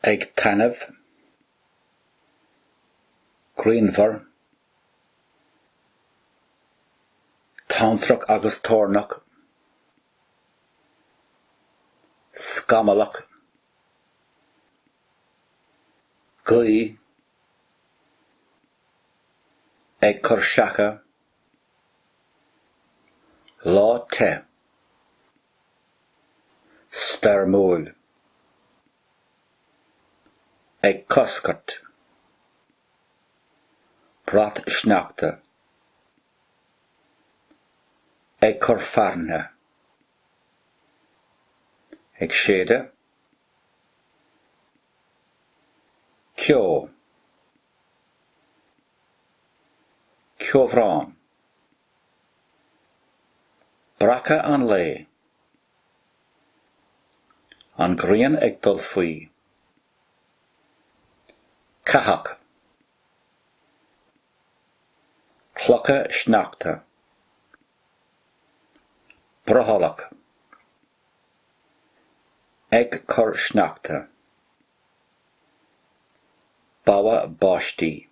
Ag taitneamh. Grianmhar. Tonntrach agus toirneach. Scamallach. Gaoth. Ag cur seaca. Lá te. Stoirmiúil. Ag coscairt. Brat sneachta. Ag cur fearthainne. Ag séideadh. Ceo. Ceobhrán. Breacadh an lae. An ghrian ag dul faoi. Ceathach. Clocha sneachta. Brothallach. Ag cur sneachta. Bogha báistí.